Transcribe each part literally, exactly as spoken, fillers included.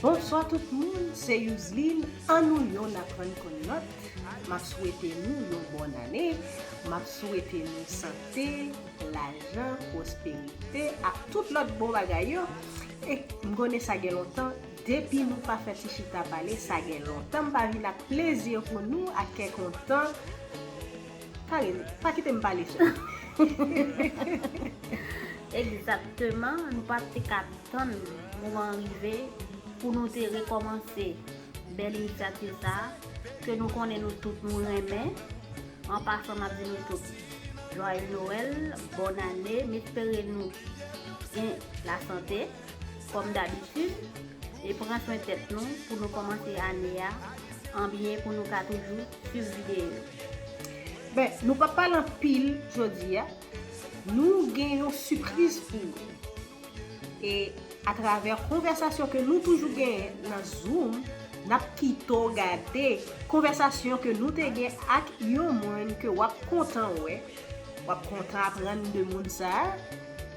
Bonswa tout moun, se Youzlin, an nou yonn aprann konn lòt. M ap swete nou yon bòn ane, m ap swete nou sante, lajan, pwosperite, ak tout lòt bon bagay yo. E m konnen sa gen lontan, depi nou pa fè ti chita pale, sa gen lontan m pa vin ak plezi pou nou, ak kè kontan. Karine, pa kite m pale sèl. Egzakteman, nou pa t ka tann moman an rive pou nou te rekòmanse bèl inisyativ sa a, ke nou konnen nou tout nou renmen. An pasan, m ap di nou tout, Joyeux Noël, bòn ane, m espere nou gen lasante, kòm dabitid, e pran swen tèt nou pou nou kòmanse ane a an byen, pou nou ka toujou swiv videyo yo. Ben, nou p ap pale anpil jodi a. Nou gen yon sipriz pou ou. E atravè konvèsasyon ke nou toujou genyen nan Zoom, n ap kite w gade konvèsasyon ke nou te gen ak yon moun ke w ap kontan wè, w ap kontan aprann de moun sa a,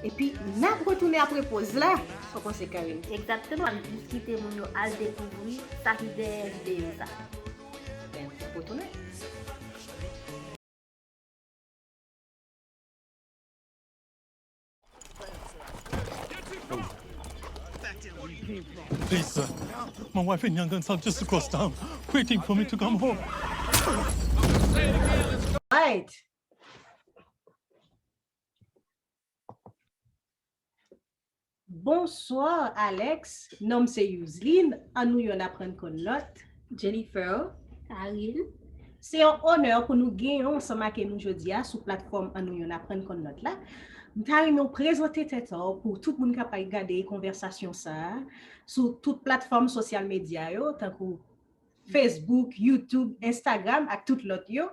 epi n ap retounen apre poz la. Sa w panse, Karine? Egzakteman, m ap jis kite moun yo al dekouvri sa ki dèyè videyo sa. Ben, n ap retounen. Lisa, my wife and young guns are just across town, waiting for me to come home. Right. Bonswa, Alex. Non m se Youzlin. An nou yonn aprann konn lòt. Jennifer. Karine. Se yon onè pou nou genyen w ansanm ak nou jodi a sou platfòm An nou yonn aprann konn lòt la. M ta renmen w prezante tèt ou pou tout moun k ap gade konvèsasyon sa a sou tout platfòm sosyal medya yo, tankou Facebook, YouTube, Instagram ak tout lòt yo.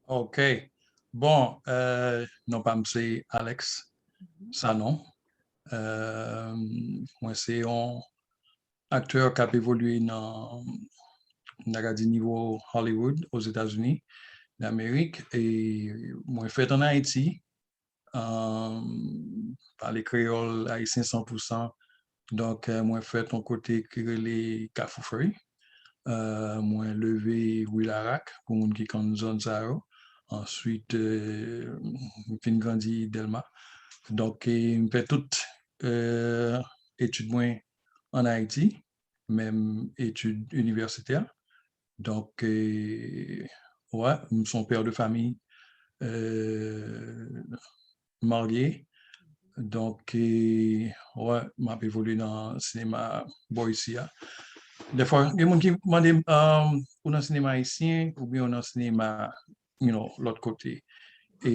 Ok. Bon, euh, non pa m se Alex Sanon. Euh, mwen se yon aktè k ap evolye nan, n a ka di, nivo Hollywood, Ozetazini Damerik. E mwen fèt ann Ayiti, euh, pale kreyòl ayisyen san pou san. Donk, euh, mwen fèt yon kote ki rele Kafou Frèy. Euh, mwen leve Wi Larak, pou moun ki konn zòn sa yo. Answit, euh, m fin grandi Dèlma. Donk, e, m fè tout, euh, etid mwen ann Ayiti, menm etid inivèsitè. Donk, e, wè, m se yon pè de fanmi, euh, marye. Donk, e, wè, m ap evolye nan sinema bò isi a. Dèfwa, gen moun ki mande m, um, ou nan sinema ayisyen oubyen ou nan sinema, you know, lòt kote. E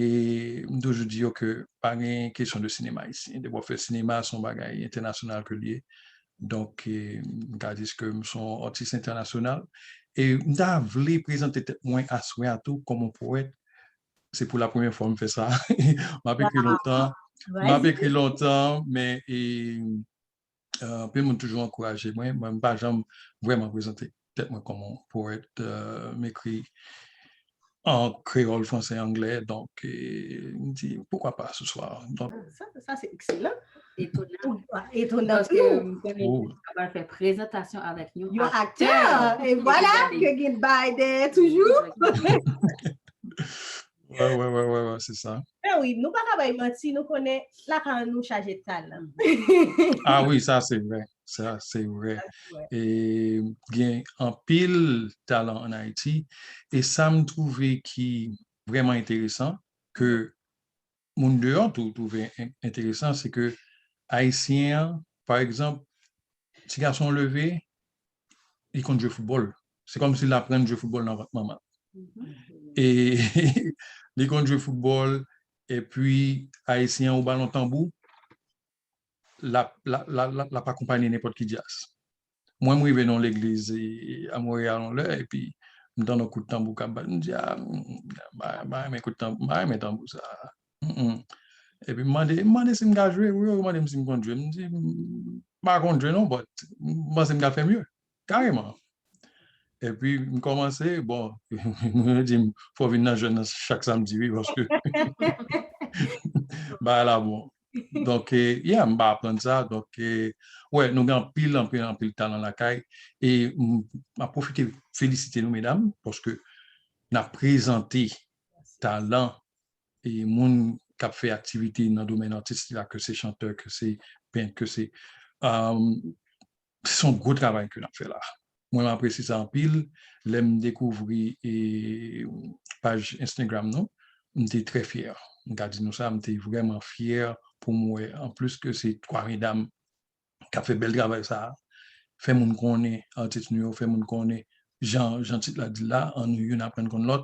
m toujou di yo ke pa gen kesyon de sinema ayisyen. Depi w ap fè sinema, se yon bagay entènasyonal ke l ye. Donk, e, m ka di ke m se yon atis entènasyonal. E m ta vle prezante tèt mwen aswè a tou kòm yon powèt. Se pou la premyè fwa m fè sa. M ap ekri lontan. M ap ekri lontan, men, e, euh, anpil moun toujou ankouraje mwen. Mwen, m pa janm vrèman prezante tèt mwen kòm yon powèt. Euh, m ekri an kreyòl, fransè, anglè. Donk, e, m di, poukwa pa ce soir? Donk, Sa, sa se ekselan. Etonan. Etonan Paske tou. M konnen ou pral fè prezantasyon avèk yon Yon aktè. E vwala, ke gen bay dèyè toujou. Wè, wè, wè, wè, wè, se sa. Men wi, nou pa ka bay manti, nou konnen lakay nou chaje talan. Ah wi, sa se vre. Sa se vre. E gen anpil talan ann Ayiti. E sa m twouve ki vrèman enteresan, ke moun deyò tou twouve en- enteresan, se ke Ayisyen an, pa egzanp, ti gason leve, li konn jwe foutbòl. Se kòmsi l aprann jwe foutbòl nan vant manman l. E li konn jwe foutbòl, epi Ayisyen an ou balon tanbou, l ap, l ap, l ap, l ap, l ap akonpaye nenpòt ki djaz. Mwen, m rive nan yon legliz e, a Monreyal yon lè, epi m tande yon kout tanbou k ap bat. M di, a, m pa, m pa renmen kout tanbou, m pa renmen tanbou sa. Mm, mm. Epi m mande, m mande si m ka jwe, wi, yo mande m si m konn jwe. M di, m pa konn jwe non, but m panse m ka fè mye. Kareman. Epi m kòmanse, bon, moun yo di m, fò w vin nan jwèt nan chak samdi, wi, paske bagay la bon. Donk, eh, yeah, m pa aprann sa. Donk, eh, wè, nou gen anpil, anpil, anpil talan lakay. E m ap pwofite felisite nou, medam, paske n ap prezante talan e moun k ap fè aktivite nan domèn atistik la, ke se chantè, ke se pent, ke se, um, se yon gwo travay ke n ap fè la. Mwen, m apresye sa anpil. Lè m dekouvri, e, paj Instagram nou, m te trè fyè. M ka di nou sa, m te vrèman fyè pou m wè, anplis ke se twa medam k ap fè bèl travay sa a, fè moun konnen atis nou yo, fè moun konnen jan, jan tit la di la, ann nou youn aprann konn lòt.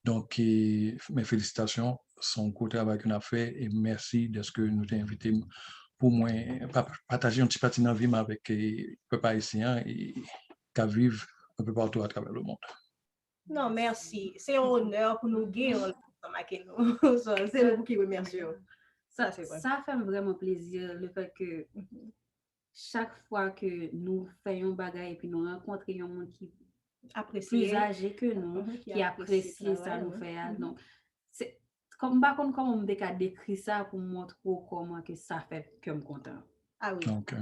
Donk, eh, mes félicitations, se yon gwo travay ke n ap fè, e mèsi dèske nou te envite m pou mwen pa-, pataje yon ti pati nan vi m avèk, eh, pèp ayisyen an, e k ap viv un peu partout à travers le monde. Non, mèsi. Se yon onè pou nou gen w la ansanm ak nou. So, se nou pou ki remèsye w. Sa se vre. Sa fè m vrèman plezi, le fait que chak fwa ke nou fè yon bagay epi nou rankontre yon moun ki Apresye. plis aje ke nou, Mhm, ki ki apresye apresye sa travay, nou wi. fè a. Mhm. Donk, se, kòm, m pa konn kòman m te ka dekri sa pou m montre w kòman ke sa fè kè m kontan. Ah wi. Ok.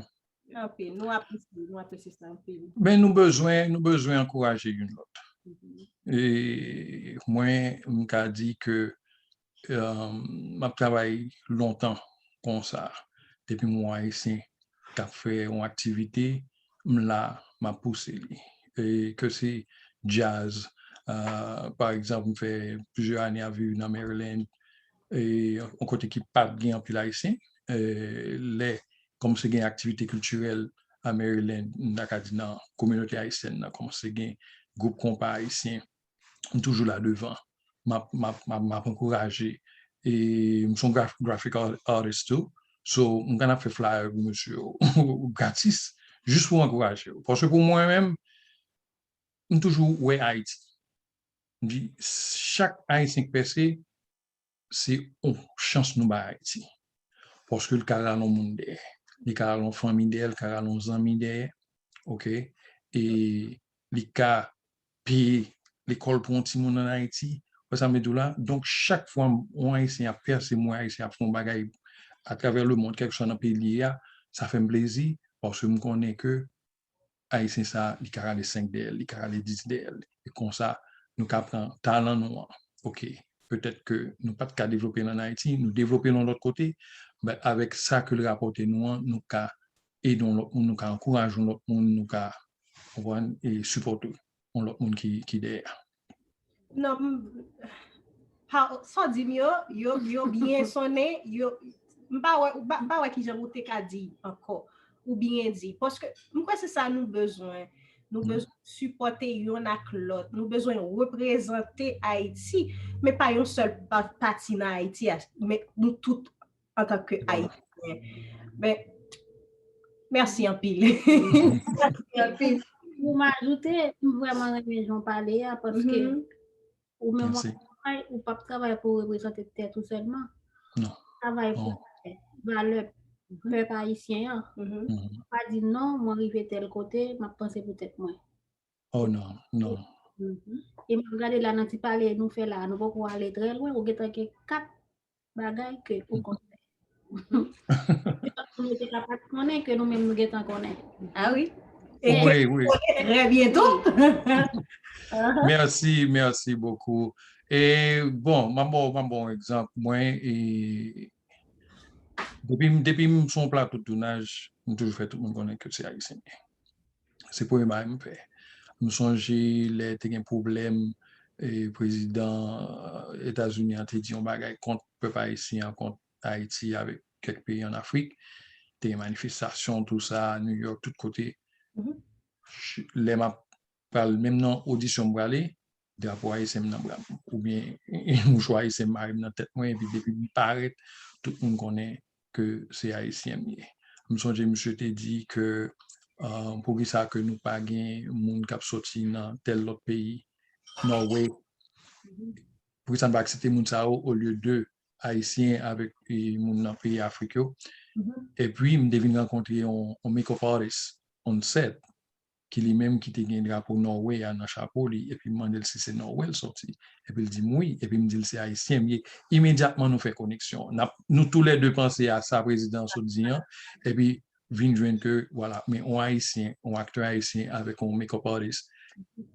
Anpil. Nou apresye, nou apresye sa anpil. Ben, nou bezwen, nou bezwen ankouraje youn lòt. Mhm. E mwen, m ka di ke, um, m ap travay lontan konsa. Depi m wè Ayisyen k ap fè yon aktivite, m la, m ap pouse li. E ke se djaz, uh, pa egzanp, m fè plizyè ane ap viv nan Maryland, e yon kote ki pa t gen anpil Ayisyen. E lè kòmanse gen aktivite kiltirèl a Maryland, m ta ka di nan kominote ayisyèn nan, kòmanse gen gwoup konpa ayisyen, m toujou la devan. M ap, m ap, m ap, m ap ankouraje. E m se yon graf-, graphic art-, artist tou. So, m konn ap fè flyer pou mesye yo gratis, jis pou ankouraje yo. Paske pou mwen menm, m toujou wè Ayiti. M di, chak Ayisyen k pèse, se yon chans nou bay Ayiti. Paske li ka rale yon moun dèyè. Li ka rale yon fanmi dèyè, li ka rale yon zanmi dèyè. Ok? E li ka peye lekòl pou yon timoun ann Ayiti. Ou wè sa m vle di w la? Donk, chak fwa yon Ayisyen ap pèse, m wè Ayisyen ap fè yon bagay atravè lemonn, kèlkeswa nan peyi li ye a, sa fè m plezi, paske m konnen ke Ayisyen sa, li ka rale senk dèyè l, li ka rale dis dèyè l. E konsa, nou ka pran talan nou an. Ok, petèt ke nou pa t ka devlope l ann Ayiti, nou devlope l yon lòt kote, but avèk sa ke l rapòte nou an, nou ka ede yon lòt moun, nou ka ankouraje yon lòt moun, nou ka, konprann, e sipòte yon lòt moun ki, ki dèyè. Non, m- pa- sa w di m yo, yo, yo byen sonnen, yo, m pa wè, ou pa, m pa wè kijan ou te ka di ankò, ou byen di. Paske m kwè se sa nou bezwen. Nou bezwen sipòte youn ak lòt. Nou bezwen reprezante Ayiti, men pa yon sèl pa- pati nan Ayiti a, men nou tout antanke Ayisyen. Men, mèsi anpil. Mèsi anpil. Pou m ajoute, m vrèman renmen jan w pale a, paske Mhm. ou menm w Mèsi. ap travay, ou p ap travay pou w reprezante tèt ou sèlman. Non. Travay pou Non. fè valè pèp ayisyen an. Mhm. Mhm. Pa di non, mwen rive tèl kote, m ap panse pou tèt mwen. Oh non, non. Mhm. E m ap gade la nan ti pale nou fè la, nou poko ale trè lwen, ou gentan gen kat bagay ke ou konn fè. Nou te ka pa t konnen ke nou menm nou gentan konnen. Ah wi. Wi, wi. Trè byento. Merci, merci beaucoup. E bon, m ap ba w, m ap ba w yon egzanp. Mwen, e, depi, depi m sou yon plato tounaj, m toujou fè tout moun konnen ke se Ayisyen m ye. Se premye bagay m fè. M sonje lè te gen pwoblèm, e, prezidan, e, Etazini an te di yon bagay kont pèp ayisyen an, kont Ayiti avèk kèk peyi ann Afrik. Te gen manifestasyon, tou sa, New York, tout kote. Mhm. Ch- Lè m ap pral, menm nan odisyon m prale, drapo ayisyen m nan bra m, oubyen mouchwa ayisyen m mare m nan tèt mwen, epi depi m parèt, tout moun konnen ke se Ayisyen m ye. M sonje misye te di ke, uh, poukisa ke nou pa gen moun k ap soti nan tèl lòt peyi, Norway, poukisa n pa aksepte moun sa yo olye de Ayisyen avèk, e, moun nan peyi Afrik yo. Mhm. Epi, m te vin rankontre yon, yon makeup artist on set. ki li menm ki te gen drapo Nòway a nan chapo li, epi m mande l si se Nòway l sòti. Epi l di m wi, epi m di l se Ayisyen m ye. Imedyatman nou fè koneksyon. N ap, nou toulède panse a sa prezidan an sot di an, epi vin jwenn ke, vwala, men yon Ayisyen, yon aktè ayisyen avèk yon makeup artist,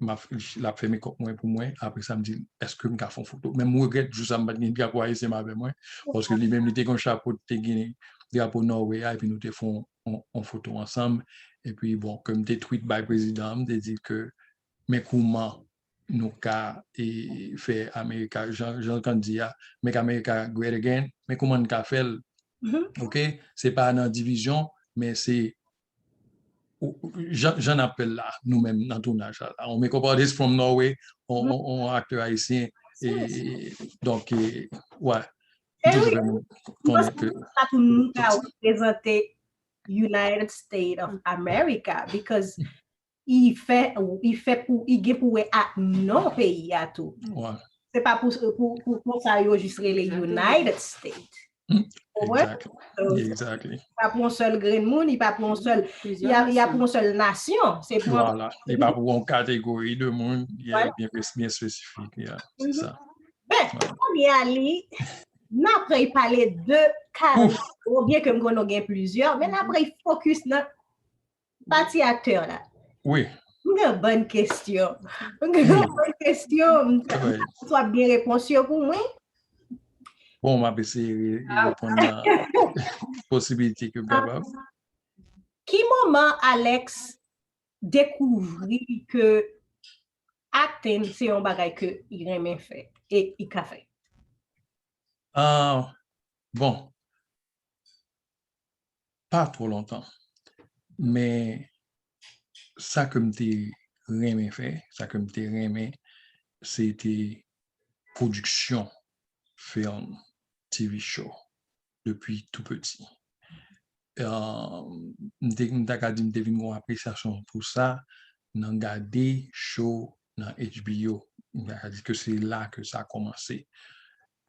m ap, l ap fè makeup mwen pou mwen, apre sa m di l, èske m ka fè yon foto? Men m regrèt jou sa m pa t gen drapo ayisyen m avè mwen, paske li menm li te gen yon chapo, te gen drapo Nòway a, epi nou te fè yon, yon, yon foto ansanm, epi bon, ke m te tweet bay prezidan an, m te di ke, men kouman nou ka e, fè America, jan, jan Candy di a, make America great again, men kouman n ka fè l, ok? Se pa nan divizyon, men se ou- ou- jan, jan n ap fè l la, nou menm nan tounaj la, la. On makeup artist from Norway, on, on, on aktè ayisyen, e, donk, e, wè. M toujou fè moun konnen ke sa tou nou ka reprezante United States of America, because i fè, i fè pou, i gen pou wè ak non peyi a tou. Se pa pou, pou, pou konsa yo jis rele United States. Ou konprann? Exactly. Exactly. I pa pou yon sèl grenn moun, i pa pou yon sèl, i a, i a pou yon sèl nasyon. Se pou yon... Vwala. I pa pou yon kategori de moun, yeah, byen, byen espesifik, yeah, se sa. Ben, kounye a li, n apre pale de Carl, byen ke m konnen w gen plizyè, men n apre fokis nan pati aktè la. Wi. M gen bann kesyon. M gen bann kesyon. M, m, w ap gen repons yo pou mwen? Bon, m ap eseye re- reponn nan posibilite ke m kapab. Ki moman Alex dekouvri ke acting se yon bagay ke li renmen fè e li ka fè? Ah, bon, pa twò lontan. Men sa ke m te renmen fè, sa ke m te renmen, se te pwodiksyon fim, T V show, depi tou piti. Ah, m te, m ta ka di m te vin gen yon apresyasyon pou sa nan gade show nan H B O. M ta ka di ke se la ke sa kòmanse.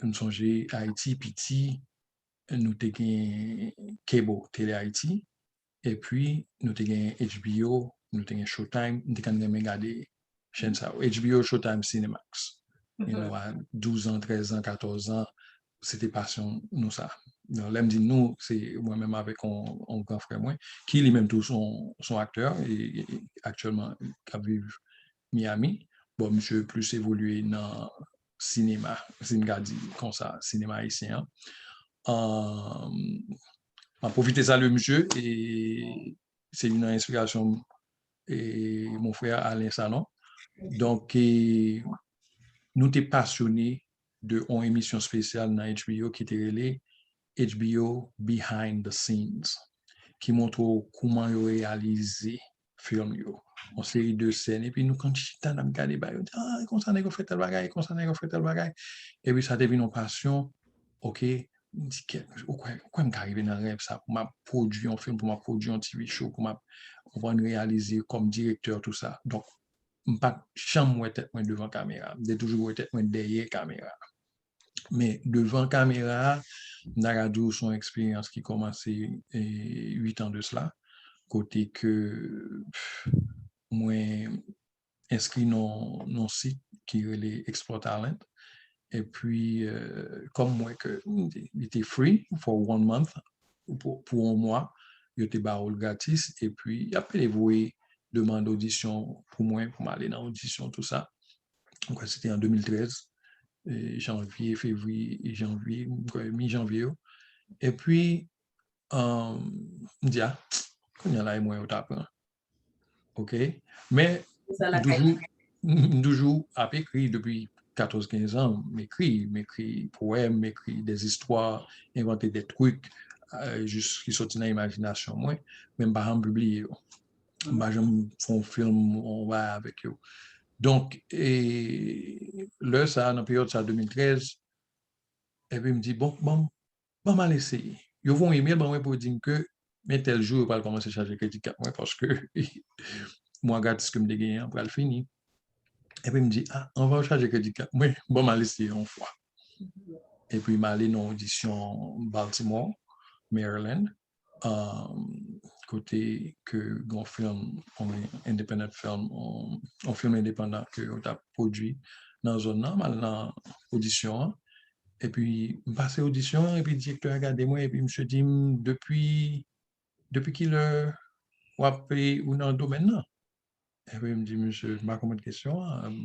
M sonje Ayiti piti, nou te gen cable, Tele Ayiti, epi nou te gen H B O, nou te gen Showtime, m te konn renmen gade chèn sa yo. H B O, Showtime, Cinemax. You know, a douz an, trèz an, katòz an, se te pasyon nou sa. Donk, lè m di nou, se mwen menm avèk yon, yon gran frè mwen, ki li menm tou se yon, se yon aktè, e, e, e aktyèlman, k ap viv Miami. Bon, misye plis evolye nan sinema, si n ka di konsa, sinema ayisyen an. Ahn, m ap pwofite salye misye, e se youn nan enspirasyon m, e mon frè Alain Sanon. Donk, e, nou te pasyone de yon emisyon espesyal nan H B O ki te rele H B O Behind the Scenes, ki montre w kouman yo reyalize fim yo. Yon seri de sèn, epi nou konn chita, n ap gade bagay yo, di, ah, konsa nèg yo fè tèl bagay, konsa nèg yo fè tèl bagay. Epi sa te vin yon pasyon, ok, m di, kèt, ou kwè, ou kwè m ka rive nan rèv sa, pou m ap pwodui yon fim, pou m ap pwodui yon T V show, pou m ap, konprann, reyalize kòm direktè, tou sa. Donk, m pa t janm wè tèt mwen devan kamera. M te toujou wè tèt mwen dèyè kamera. Men devan kamera a, m ta ka di w se yon eksperyans ki kòmanse, e, uit an de sila, kote ke, pff, mwen enskri nan, nan sit ki rele Explore Talent. Epi, e, kòm m wè ke li te free for one month, pou, pou yon mwa, yo te ba w l gratis, epi y ap pede voye demann odisyon pou mwen, pou m ale nan odisyon, tou sa. M kwè se te an de mil trèz, e, janvye, fevriye, janvye, m kwè mi janvye yo. Epi, um, m di, a, kounye a la, e mwen yo ta pran. Ok? Men, m toujou, m toujou ap ekri depi katòz, kenz an. M ekri, m ekri powèm, m ekri de zistwa, envante de trik, e, jis ki soti nan imajinasyon mwen, men m pa janm pibliye yo. M pa janm fè yon fim, yon bagay avèk yo. Donk, e, lè sa, nan peryòd sa, de mil trèz, epi m di, bon, bon, ban m al eseye. Yo voye yon imèl ban mwen pou yo di m ke, men tèl jou, yo pral kòmanse chaje kredi kat mwen, paske mwa gratis ke m te genyen an pral fini. Epi m di, a, anvan yo chaje kredi kat mwen, ban m al eseye yon fwa. Epi m ale nan odisyon Baltimore, Maryland. Um, kote ke gen yon film, yon independent film, yon, yon film endepandan ke yo t ap pwodui nan zòn nan, m al nan odisyon an. Epi, m pase odisyon an, epi direktè a gade mwen, epi misye di m, depi, depi kilè w ap, e, ou nan domèn nan? Epi m di, misye, m pa konprann kesyon an,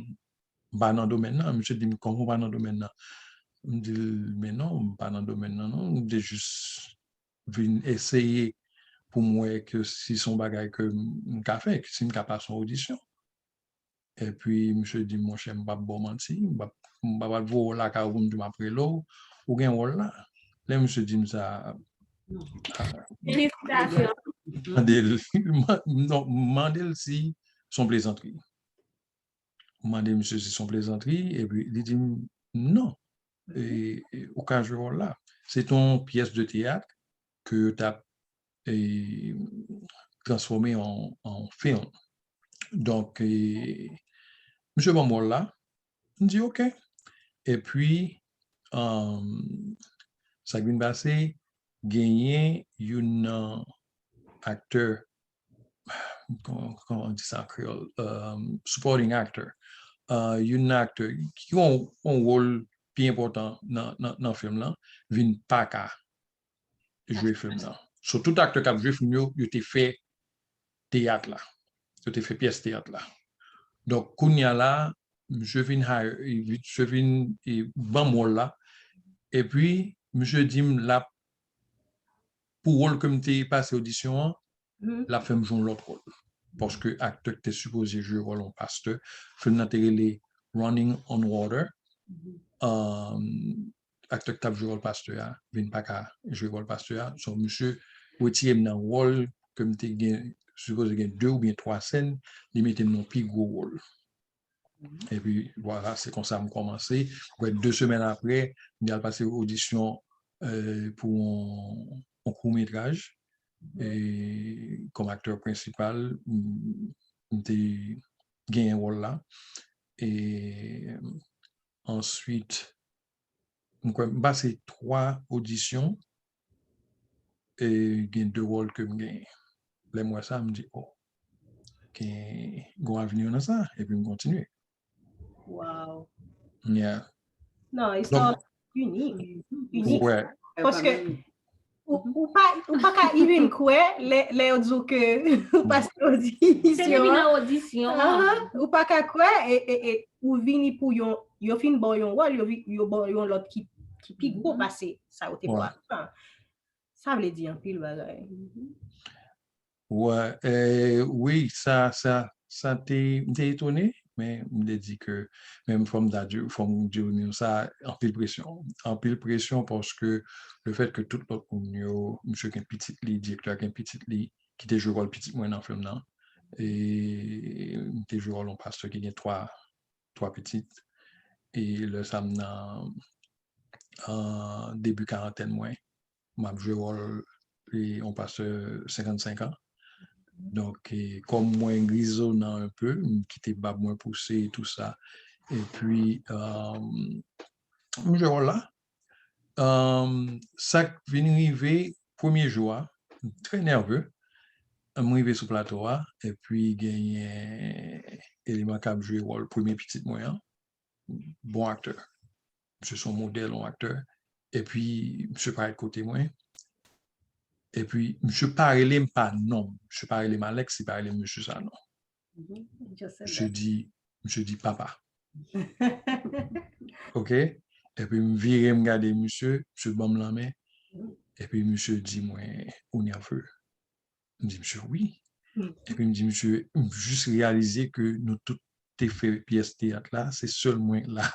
m pa nan domèn nan. Misye di m, kòman w pa nan domèn nan? M di l, men non, m pa nan domèn nan, non. M te jis vin eseye pou m wè ke si se yon bagay ke m, m ka fè, ke si m ka pase yon odisyon. Epi, misye di m, monchè, m p ap ba w manti, m p ap, m p ap al voye w lakay ou pou m di w m ap rele w, ou gen wòl la. Lè misye di m sa, a, Felisitasyon. mande l, non, mande l si se yon plezantri. Mande misye si se yon plezantri, epi li di m, non, e, e, ou ka jwe wòl la. Se te yon pyès de teyat ke yo t ap, e, transfòme an, an film. Donk, e, misye ban m wòl la, m di, ok. Epi, um, sa k vin pase, genyen youn nan aktè, kòman, kòman di sa an kreyòl? Um, supporting actor. Uh, youn nan aktè ki gen yon, yon wòl pi enpòtan nan, nan, nan film lan, vin pa ka jwe film nan. So, tout aktè k ap jwe film yo, yo te fè teyat la. Yo te fè pyès teyat la. Donk, kounye a la, misye vin hire, misye vin, e, ban m wòl la. Epi, misye di m l ap, pou wòl ke m te pase odisyon an, l ap fè m jwe yon lòt wòl. Paske aktè ki te sipoze jwe wòl yon pastè, film nan te rele Running on Water. Um, aktè ki t ap jwe wòl pastè a vin pa ka jwe wòl pastè a. So, misye retire m nan wòl ke m te gen, sipoze gen de oubyen twa sèn, li mete m nan pi gwo wòl. Epi, vwala, se konsa m kòmanse. Apre de semèn apre, m te al pase odisyon, e, pou yon, yon kout metraj. E, kòm aktè prensipal, m, m te genyen wòl la. E answit, m kwè m pase twa odisyon, e gen de wòl ke m genyen. Lè m wè sa, m di, oh, gen, gen yon avni nan sa, epi m kontinye. Wow. Yeah. Non, istwa inik. Inik. Ouais. Paske ou, ou pa, ou pa ka even kwè lè, lè yo di w ke ou pase odisyon. Se depi nan odisyon. Ou pa ka kwè, e, e, e ou vini pou yon, yo fin ba w yon wòl, yo, vi- yo ba w yon lòt ki, ki pi gwo pase sa yo te ba w avan. Sa vle di anpil bagay. Ouais, e, wi, sa, sa, sa te, m te etone, men m te di ke, men fò m ta di, fò m di w sa, anpil presyon. Anpil presyon paske le fèt ke tout lòt moun yo, misye gen pitit li, direktè a gen pitit li, ki te jwe wòl pitit mwen nan film nan. E m te jwe wòl yon pastè ki gen twa, twa pitit. E lè sa m nan, an debi karantèn mwen, m ap jwe wòl, e, yon pastè senkannsenk an. Donk, e, kòm mwen grizonan un peu, m kite bab mwen pouse e tou sa. Epi, um, m jwe wòl la. Um, sa k vin rive premye jou a, m trè nève. M rive sou plato a, epi genyen eleman k ap jwe wòl premye pitit mwen an. Bon aktè. Misye se yon modèl, yon aktè. Epi, misye parèt kote mwen. Epi, misye pa rele m pa non m. Misye pa rele m Alex, li pa rele m mesye sa non. Misye di, misye di papa. Ok? Epi, m vire, m gade misye, misye ban m lanmen. Epi, misye di mwen, ou nève? M di, misye, wi. Epi, m di, misye, m jis reyalize ke nou tout te fè pyès teyat la, se sèl mwen la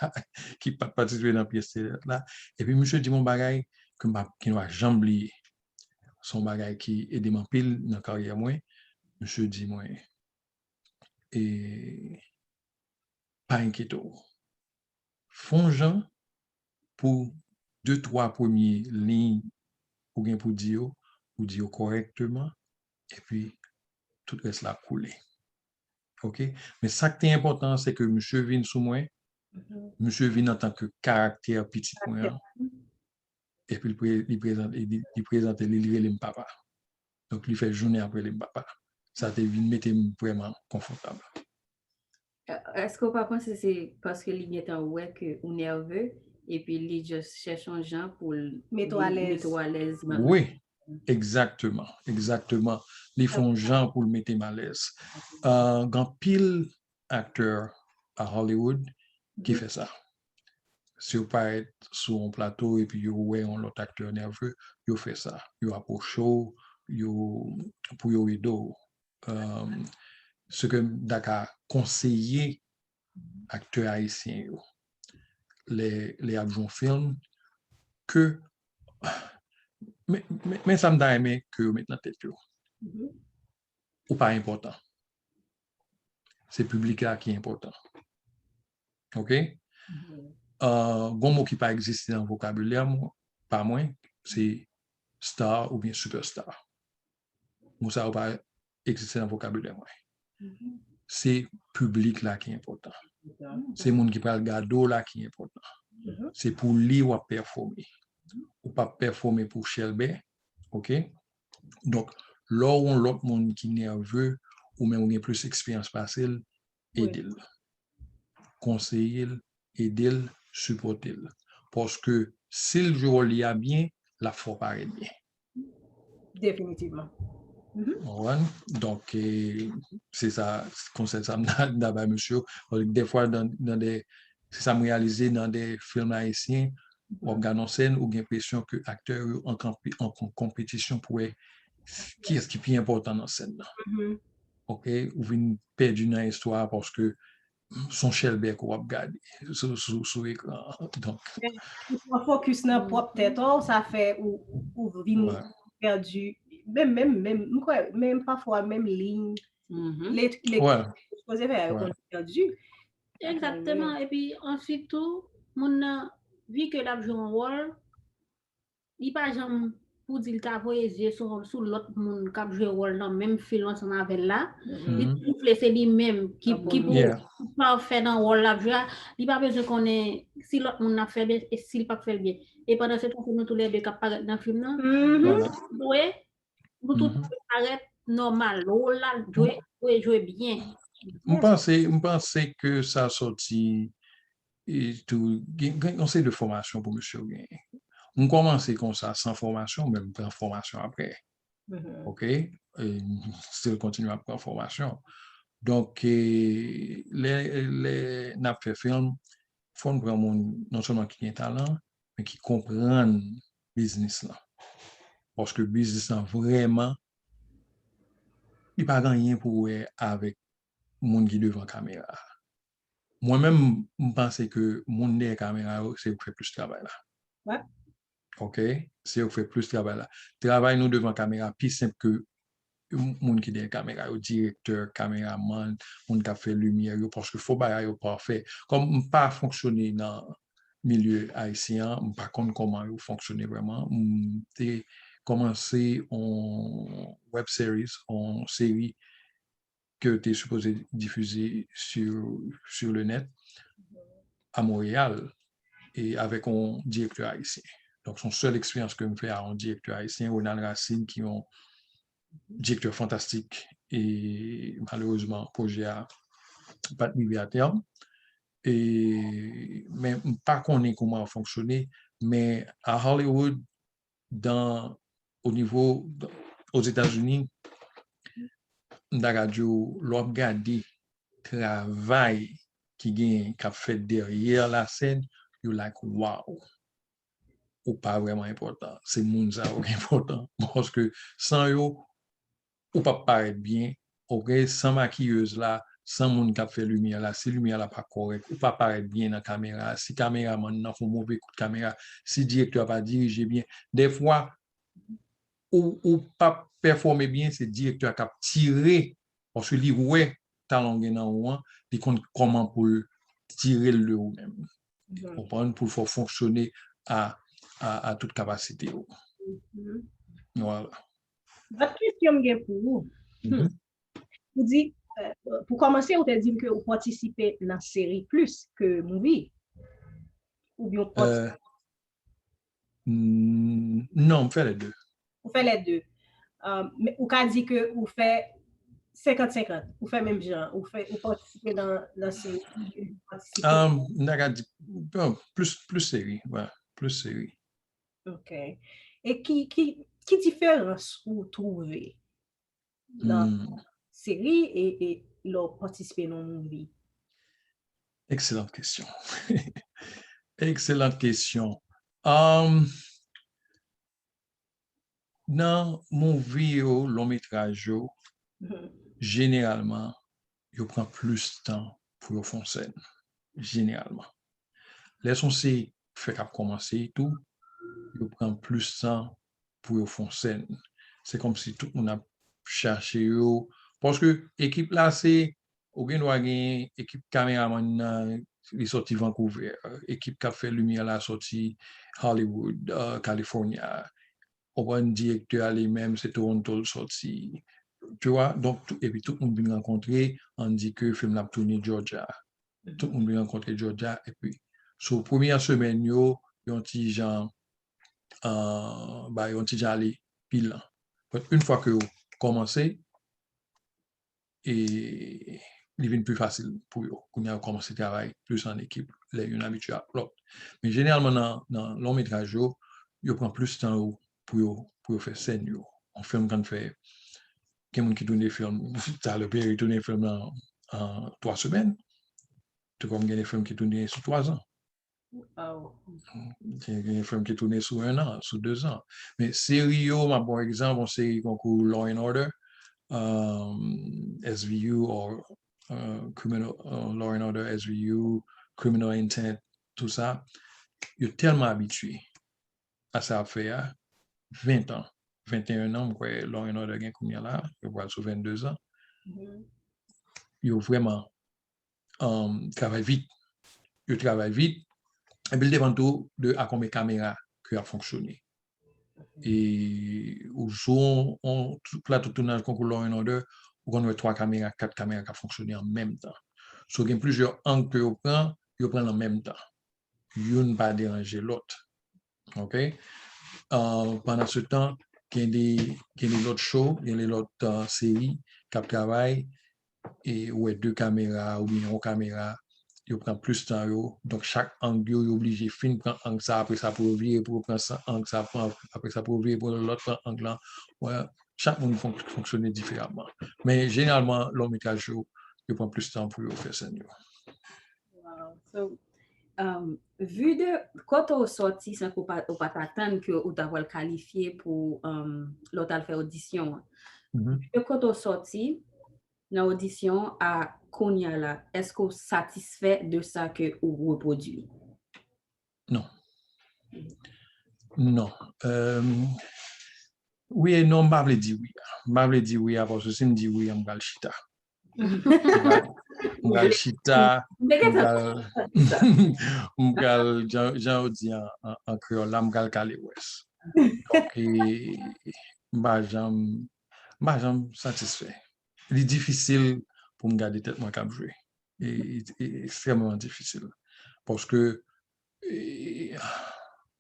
ki pa t patisipe nan pyès teyat la. Epi misye di m yon bagay ke m pa, ke m pa janm bliye. Se yon bagay ki ede m anpil nan karyè mwen. Misye di mwen, e, pa enkyete w. Fè yon jan pou de twa premye liy ou gen pou di yo, ou di yo kòrèkteman, epi tout rès la ap koule. Ok? Men sa k te enpòtan an, se ke misye vin sou mwen, misye vin antanke karaktè pitit mwen an, epi li pre- li prezante, li, li prezante li, li rele m papa. Donk, li fè jounen ap rele m papa. Sa te vin mete m vrèman konfòtab. Èske w pa panse se paske li gentan wè ke ou nève epi li just chèche yon jan pou l Mete w alèz. Mete w alèz? Wi, egzakteman, egzakteman. Li fè yon jan pou l mete m alèz. Uh, gen anpil aktè a Hollywood ki fè sa. Si yo parèt sou yon plato epi yo wè yon lòt aktè nève, yo fè sa. Yo apwoche w, yo, pou yo ede w. Um, ce que m ta ka konseye aktè ayisyen yo lè lè y ap jwe yon fim ke men, men, men sa m ta renmen ke yo met nan tèt yo. Ou pa enpòtan. Se piblik la ki enpòtan. Ok? Uh, gon mo ki pa egziste nan vokabilè mwen, pa mwen, se star oubyen superstar. Mo sa yo pa egziste nan vokabilè mwen. Se piblik la ki enpòtan. Se moun ki pral gade w la ki enpòtan. Se pou li w ap pèfòme. Ou p ap pèfòme pou chèlbè. Ok? Donk, lè w yon lòt moun ki nève, ou menm ou gen plis eksperyans pase l, ede l. Konseye l, ede l, sipòte l. Paske si l jwe wòl li a byen, l ap fè w parèt byen. Definitivman. Ou konprann? Donk, eh, se sa, konsèy sa m ta bay mesye yo. Paske dèfwa, nan, nan de, se sa m reyalize nan de fim ayisyen, w ap gade yon sèn, ou gen enpresyon ke aktè yo an, an konpetisyon pou wè kiyès ki pi enpòtan nan sèn nan. Ok? Ou vin pèdi nan istwa a paske se yon chèlbè ke w ap gade sou, sou, sou ekran an. Donk, Ou twò fokis nan pwòp tèt ou, sa fè ou, ou vin pèdi. Menm, menm, menm, m kwè, menm pafwa, menm liy, lekti, lekti, poze fè yo konn pèdi. Egzakteman. Epi answit tou, moun nan, vi ke l ap jwe yon wòl, li pa janm pou di l ta voye zye sou, sou lòt moun k ap jwe wòl nan menm fil ansanm avè l la. Li toujou vle se li menm ki, ki pou pafè nan wòl l ap jwe a. Li pa bezwen konnen si lòt moun nan ap fè byen e si l p ap fè l byen. E pandan se tan, se nou toulède k ap parèt nan fim nan. Nou dwe, nou tout dwe parèt nòmal. Wòl la dwe, dwe jwe byen. M panse, m panse ke sa sòti e tou, gen, gen yon seri de fòmasyon pou mesye yo genyen. M kòmanse konsa san fòmasyon, men m pran fòmasyon apre. Ok? E m still kontinye ap pran fòmasyon. Donk, eh, lè, lè n ap fè fim, fò n pran moun non sèlman ki gen talan, men ki konprann biznis lan. Paske biznis lan vrèman, li pa gen anyen pou wè avèk moun ki devan kamera a. Mwen menm, m panse ke moun dèyè kamera yo, se yo k fè plis travay la. Ok? Se yo k fè plis travay la. Travay nou devan kamera pi senp ke moun ki dèyè kamera yo, direktè, kameramann, moun k ap fè limyè yo, paske fò bagay yo pafè. Kòm m pa fonksyone nan milye ayisyen an, m pa konn kòman yo fonksyone vrèman. M te kòmanse yon web series, yon seri ke te sipoze difize sur, sur le net a Montréal e avèk yon direktè ayisyen. Donk, se yon sèl eksperyans ke m fè a yon direktè ayisyen, Ronald Racine, ki yon direktè fantastik e malerezman, pwojè a pa t rive a tèm. E, men m pa konnen kòman l fonksyone, men a Hollywood, dan, o nivo, Ozetazini, m ta ka di w, lè w ap gade travay ki gen, k ap fèt dèyè la sèn, you like, wow. Ou pa vrèman enpòtan. Se moun sa yo ki enpòtan. Paske san yo, ou p ap parèt byen. Ok, san makiyèz la, san moun k ap fè limyè la, si limyè la pa kòrèk, ou pa parèt byen nan kamera. Si kameramann nan fè yon move kout kamera, si direktè a pa dirije byen, dèfwa, ou, ou p ap pèfòme byen, se direktè a k ap tire, paske li wè talan w gen nan ou an, li konn kòman pou l tire l de ou menm. Konprann? Pou l fè w fonksyone a, a, a tout kapasite w. Vwala. Lòt kesyon m gen pou ou. Ou di, euh, pou kòmanse, ou te di m ke ou patisipe nan seri plis ke movie. Oubyen ou patisipe Non, m fè lè de. Ou fè lè de. Um, men ou ka di ke ou fè senkant senkant, ou fè menm jan, ou fè, ou patisipe nan, nan seri, ou patisipe. Um, m ta ka di, bon, plis, plis seri, wè, plis seri. Ok. E ki, ki, ki diferans ou twouve nan Hmm. seri e, e lè w patisipe nan movie? Excellente question. Excellente question. Um, nan movie yo, long metraj yo, Mhm. jeneralman, yo pran plis tan pou yo fè yon sèn. Jeneralman. Lè s on seri k fèk ap kòmanse tou, yo pran plis tan pou yo fè yon sèn. Se kòmsi tout moun ap chache yo. Paske ekip la se, ou gen dwa gen ekip kameramann nan, li sòti Vancouver, ekip k ap fè limyè la sòti Hollywood, uh, California. Ou konprann, direktè a li menm, se Toronto l sòti. Tu vois? Donk, tou- epi tout moun vin rankontre, ann di ke fim la ap tourne Georgia. Tout moun vin rankontre Georgia, epi sou premyè semèn yo, yon ti jan, uh, ba, yon ti jan ale pi lan. But yon fwa ke yo kòmanse, e li vin pi fasil pou yo. Kounye a, yo kòmanse travay plis an ekip, lè youn abitye ak lòt. Men jeneralman, nan, nan long metraj yo, yo pran plis tan yo pou yo, pou yo fè sèn yo. Yon fim konn fè, gen moun ki tourne fim, Tyler Perry tourne fim nan an twa semèn, tou kòm gen de fim ki tourne sou twa zan. Wow. Gen, gen fim ki tourne sou en an, sou de zan. Men seri yo, m ap ba w egzanp, yon seri konkou Law and Order, um, S V U, or, uh, criminal, uh, Law and Order, S V U, Criminal Intent, tou sa, yo tèlman abitye a sa y ap fè a, ven an, venteyen an, m kwè Law and Order gen kounye a la, yo pral sou vennde zan. Mhm. Yo vrèman, um, travay vit. Yo travay vit. Epi l depann tou de a konbyen kamera ke y ap fonksyone. E ou sou on, on plato tounaj konkou Law and Order, ou konn wè twa kamera, kat kamera k ap fonksyone an menm tan. So gen plizyè ang ke yo pran, yo pran l an menm tan. Youn pa deranje lòt. Ok? Uh, pandan se tan, gen de, gen de lòt show, gen de lòt uh, seri k ap travay, e ou wè de kamera oubyen yon kamera, yo pran plis tan yo. Donk, chak ang yo, yo oblije fin pran ang sa, apre sa pou yo vire, pou yo pran sa, ang sa, pran, apre sa pou yo vire, pou lòt pran ang lan. Wè, chak moun fonk- fonksyone diferaman. Men jeneralman, long metraj yo, yo pran plis tan pou yo fè sèn yo. Wow. So, um, vu de kote w sòti, sanke w pa, w pa t atann ke w ta pral kalifye pou um, lè w t al fè odisyon an. Mhm. De kote w sòti nan odisyon a kounye a la, èske w satisfè de sa ke ou repwodui? Non. Non. Euh, wi e non, m pa vle di wi a. M pa vle di wi a, paske si m di wi a, m pral chita. M pral- m pral chita, m pral, m pral, jan, jan yo di an, an, an kreyòl la, m pral kale wès. Donk, e, m pa janm, m pa janm satisfè. Li difisil pou m gade tèt mwen k ap jwe. E, e, e ekstrèmman difisil. Paske, e,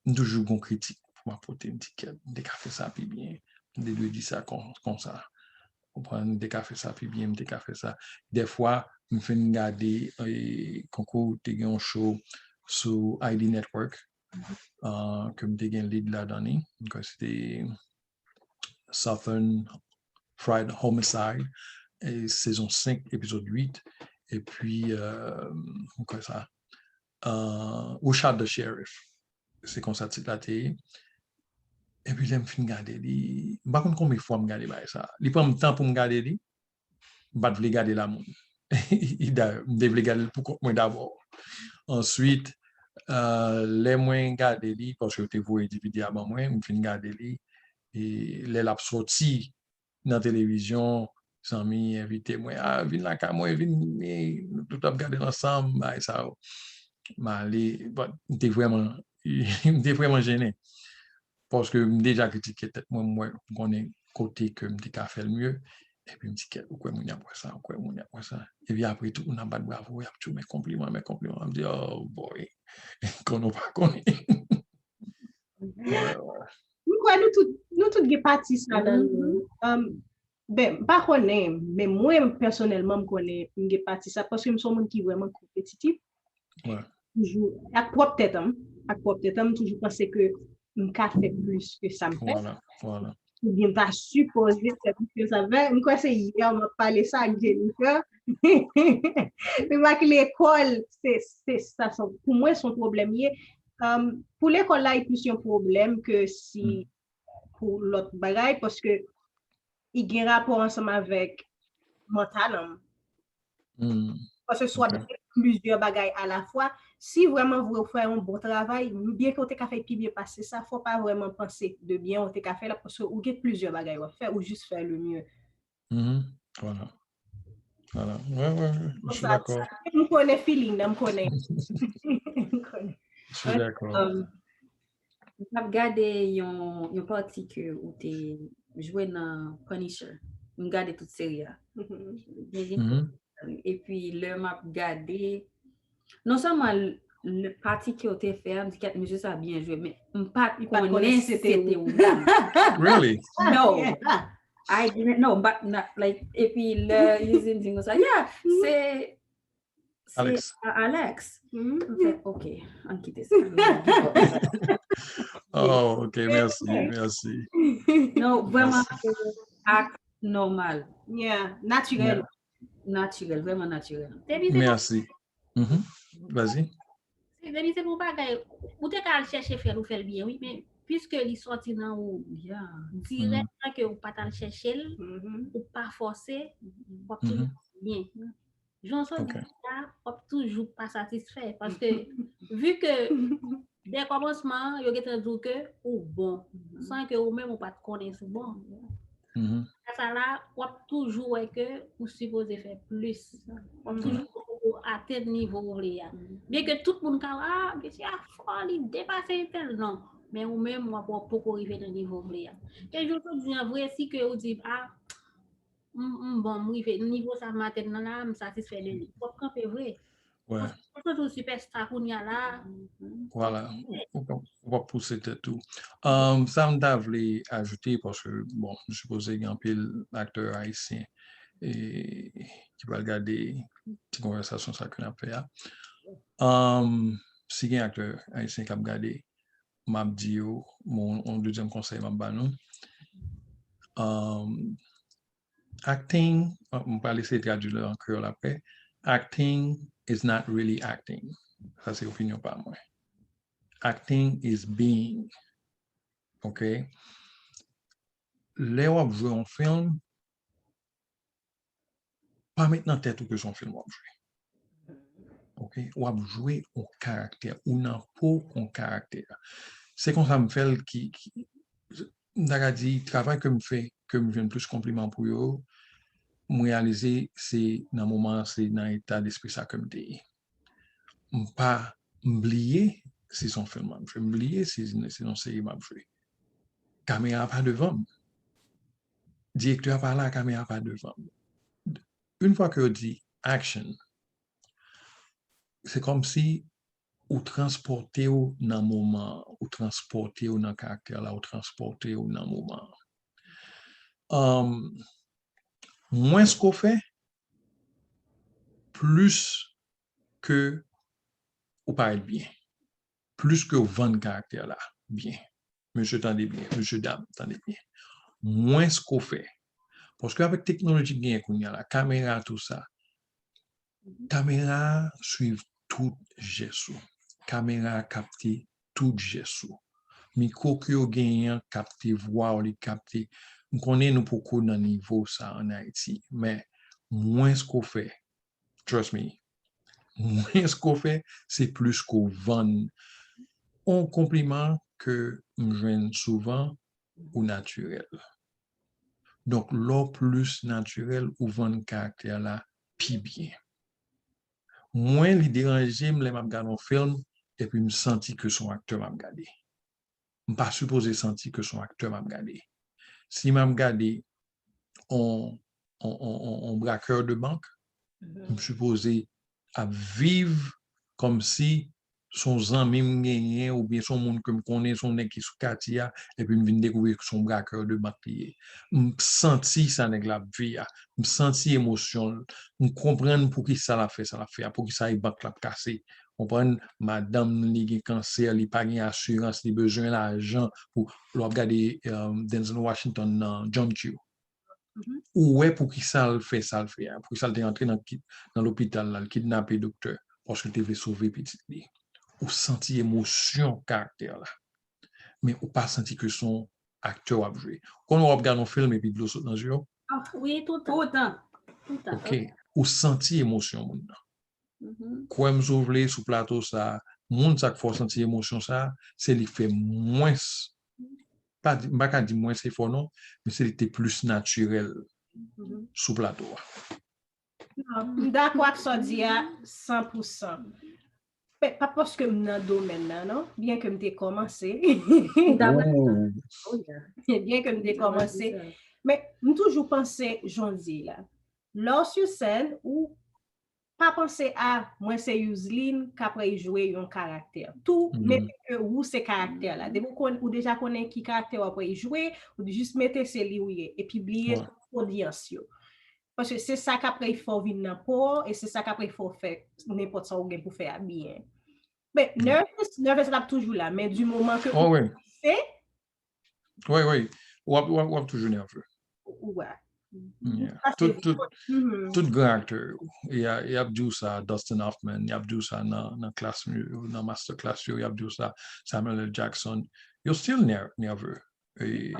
m toujou gon kritik pou m ap pote, m di kèt, m te ka fè sa pi byen. M te dwe di sa kon, konsa. Konprann, m te ka fè sa pi byen, m te ka fè sa. Dèfwa, m fin gade, e, konkou te gen yon show sou I D Network, uh, ke m te gen lead ladan li. M kwè se te Southern Fried Homicide, e, sezon senk, epizòd uit. Epi, uh, m kwè sa, uh, Rashad the Sheriff. Se konsa tit la te ye. Epi lè m fin gade li, m pa konn konbyen fwa m gade bagay sa. Li pran m tan pou m gade li. M pa t vle gade l a moun. Dayè, m te vle gade l pou kont mwen dabò. Answit, uh, lè mwen gade li, paske yo te voye D V D a ban mwen, m fin gade li. E lè l ap sòti nan televizyon, zanmi envite mwen, ah, vin lakay mwen, vin, nou tout ap gade l ansanm, bagay sa yo. M ale, but, m te vrèman, m te vrèman jennen. Paske m deja kritike tèt mwen, m wè, m konnen kote ke m te ka fè l mye. Epi m di, kèt, ou kwè moun y ap wè sa, ou kwè moun y ap wè sa. Epi apre tout moun ap bat bravo, y ap tchou men konpliman, men konpliman. M di, oh boy, konnen w pa konnen. M kwè nou tout Nou tout gen pati sa nan nou. Um, ben, m pa konnen, men mwen pèsonèlman m konnen m gen pati sa paske m se yon moun ki vrèman konpetitif. Wè. Toujou, ak pwòp tèt an, ak pwòp tèt an, m toujou panse ke m ka fè plis ke sa m fè. Voilà, voilà. Oubyen m ta sipoze fè plis ke sa m fè. M kwè se yè m ap pale sa ak Jennifer. Li pa ki lekòl, se se sa se pou mwen se yon pwoblèm ye. Um, pou lekòl la, e plis yon pwoblèm ke si pou lòt bagay, paske li gen rapò ansanm avèk mantal an. Hmm. Paske si w ap Ok. gen plizyè bagay alafwa, si vrèman vre ou fè yon bon travay, byen ke ou te ka fè pi byen pase sa, fò w pa vrèman panse de byen ou te ka fè la, paske ou gen plizyè bagay w ap fè, ou jis fè le mieux. Mhm. Voilà. Voilà. Ouais, ouais, ouais, je suis Sa, d'accord. sa, m konnen feeling nan, m konnen. M konnen. Je suis d'accord. Um, m ap gade yon, yon pati ke ou te jwe nan Punisher. M gade tout seri a. Mhm. Gen, gen Mhm. Epi lè m ap gade, non sèlman l- le pati ke w te fè a, m di kèt mesye sa byen jwe, men m pa t Li pa t konnen si se te ou menm. Really? No. I didn't know, but not like, epi lè Yuzin di m sa, yeah, se se Alex. A- Alex. Mhm. M fè, ok, ann kite sa. Oh, ok, merci, merci. Non, vrèman, se ak nòmal. Yeah, natirèl. Natirèl, vrèman natirèl. Depi se yon, Merci. Mhm. Vas-y. depi se yon bagay, ou te ka al chèche fè l, ou fè l byen, wi, men piske li sòti nan ou Yeah. dirèk, san ke ou pa t al chèche l, Mhm. ou pa fòse, w ap toujou byen. Jan w sot di Ok. la, w ap toujou pa satisfè. Paske, vi ke dè kòmansman an, yo gentan di w ke ou bon, san ke ou menm ou pa t konnen si w bon. Mhm. Sa la, w ap toujou wè ke ou sipoze fè plis. W ap toujou poko atenn nivo ou vle a. Byen ke tout moun ka wè, ah, mesye a fò, li depase entèl, non. Men ou menm, w ap wè w poko rive nan nivo ou vle a. E jou jodi an vre, si ke ou di, ah, m, m bon, m rive, nivo sa m atenn nan la, m satisfè de li. W ap kanpe vre. Ouais. Ou santi w sipèsta kounye a la. Voilà. Ou, ou, ou pa pouse tèt ou. Um, sa m ta vle ajoute, paske, bon, m sipoze gen anpil aktè ayisyen e, ki pral gade ti konvèsasyon sa ke n ap fè a. Um, si gen aktè ayisyen k ap gade, m ap di yo, bon, yon dezyèm konsèy m ap ba nou. Um, acting, uh, m pral eseye tradui l an kreyòl apre. Acting is not really acting. Sa se opinyon pa mwen. Acting is being. Ok? Lè w ap jwe yon fim, pa met nan tèt ou ke se yon fim w ap jwe. Ok? W ap jwe yon karaktè, ou nan po yon karaktè. Se konsa m fè l ki, ki m ta ka di, travay ke m fè, ke m jwenn plis konpliman pou yo, m reyalize se nan moman an, se nan eta despri sa ke m te ye. M pa, m bliye si se yon fim m ap jwe, m bliye si se yon seri m ap jwe. Kamera a pa devan m. Direktè a pa la, kamera a pa devan m. Yon fwa ke yo di action, se kòmsi ou transpòte w nan moman an, ou transpòte w nan karaktè la, ou transpòte w nan moman an. Um, mwens ke w fè, plis ke ou parèt byen, plis ke w vann karaktè la byen. Mesye, tande byen, mesye, dam, tande byen. Mwens ke w fè. Paske avèk teknoloji ki genyen kounye a la, kamera, tou sa, kamera a swiv tout jès ou. Kamera a kapte tout jès ou. Mikwo ke yo genyen an kapte vwa w, li kapte. M konnen nou poko nan nivo sa ann Ayiti, men mwens ke w fè, trust me, mwens ke w fè, se plis ke w vann. On konpliman ke m jwenn souvan, ou natirèl. Donk, lè w plis natirèl, ou vann karaktè la pi byen. Mwen, li deranje m lè m ap gade yon fim, epi m santi ke se yon aktè m ap gade. M pa sipoze santi ke se yon aktè m ap gade. Si m ap gade on, on, on, on, on braqueur de bank, m sipoze ap viv kòmsi se yon zanmi m genyen, oubyen se yon moun ke m konnen, se yon nèg ki sou katye a, epi m vin dekouvri se yon brakè de bank li ye. M santi sa nèg la ap viv a. M santi emosyon l. M konprann poukisa l ap fè sa l ap fè a, poukisa e bank la ap kase. Konprann, madanm li gen kansè, li pa gen asirans, li bezwen lajan pou, lè w ap gade, um, Denzel Washington nan John Q. Ou wè poukisa l fè sa l fè a, poukisa l te antre nan, nan lopital la, l kidnape doktè, paske l te vle sove pitit li. Ou santi emosyon karaktè la. Men ou pa santi ke se yon aktè w ap jwe. Ou konn w ap gade yon fim epi dlo sot nan je w? Ah, wi, toutan. Toutan. Toutan. Ok. Ou santi emosyon moun nan. Kwè m si w vle, sou plato sa, moun sa k fè w santi emosyon sa, se li k fè mwens, pa di, m pa ka di mwens efò non, men se li k te plis natirèl sou plato a. Non, m dakò ak sa w di a san pou san. Pe- Pa paske m nan domèn nan, non, byen ke m te kòmanse. M dakò ak sa. Ooh. Oh, yeah. Byen ke m te M dakò ak kòmanse. sa. Men m toujou panse, jan w di la. Lè w sou sèn, ou pa panse a mwen se Youzlin k ap jwe yon karaktè. Tou, Mhm. menm ke ou se karaktè la. Depi ou, konn, ou deja konnen ki karaktè w ap jwe, ou jis mete se li ou ye. Epi bliye Ouais. tout odyans yo. Paske se sa k ap fè w vin nan po, e se sa k ap fè w fè nenpòt sa ou gen pou fè a byen. Men, nervous, nervous la ap toujou la, men di moman ke Oh, ou wi. se, Wi, wi. W ap, w ap, w ap toujou nève. ou wè. Yeah. Sa se Tout, tout, Mhm. tout gran aktè yo, y a- y ap di w sa, Dustin Hoffman, y ap di w sa nan, nan klas, nan master class yo, y ap di w sa, Samuel L. Jackson, yo still nè- nève e,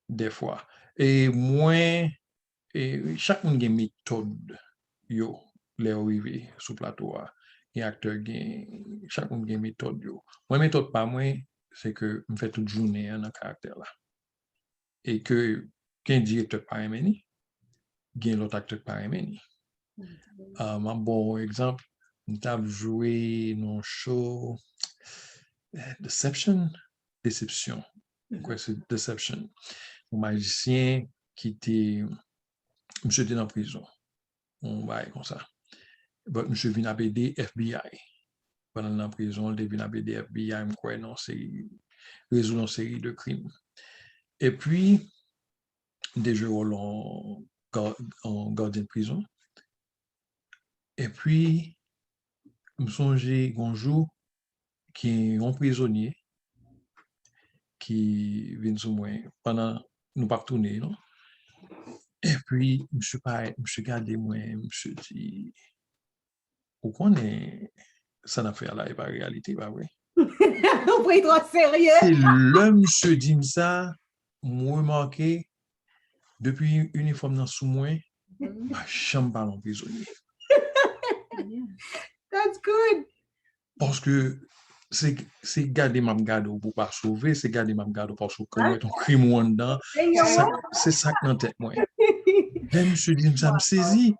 dèfwa. E mwen, e, chak moun gen metòd yo lè yo rive sou plato a. Gen aktè, gen, chak moun gen metòd yo. Mwen, metòd pa mwen, se ke m fè tout jounen an nan karaktè la. E ke gen direktè k pa renmen li, gen lòt aktè k pa renmen li. Ah, m ap ba w yon egzanp, m t ap jwe nan yon show, eh, Deception, Desepsyon. M kwè se Deception. Yon majisyen ki te, misye te nan prizon. Yon bagay konsa. But misye vin ap ede F B I. Pandan l nan prizon, l te vin ap ede F B I, m kwè, nan seri, rezoud yon seri de krim. Epi, m te jwe wòl yon ga- yon gadyen de prizon. Epi, m sonje gon jou, gen yon prizonye ki vin sou mwen pandan nou p ap tounen, non. Epi, misye parèt, misye gade mwen, misye di, ou konnen sa n ap fè a la, e pa reyalite, pa vre? Ou pran twò serye. Se lè misye di m sa, m remake, depi inifòm nan sou mwen, m pa janm pale yon prizonye. That's good. Paske se, se gade m ap gade w pou w pa sove, se gade m ap gade w paske w komèt yon krim ou anndan. Se sa, se sa k nan tèt mwen. Lè misye di m sa, m sezi.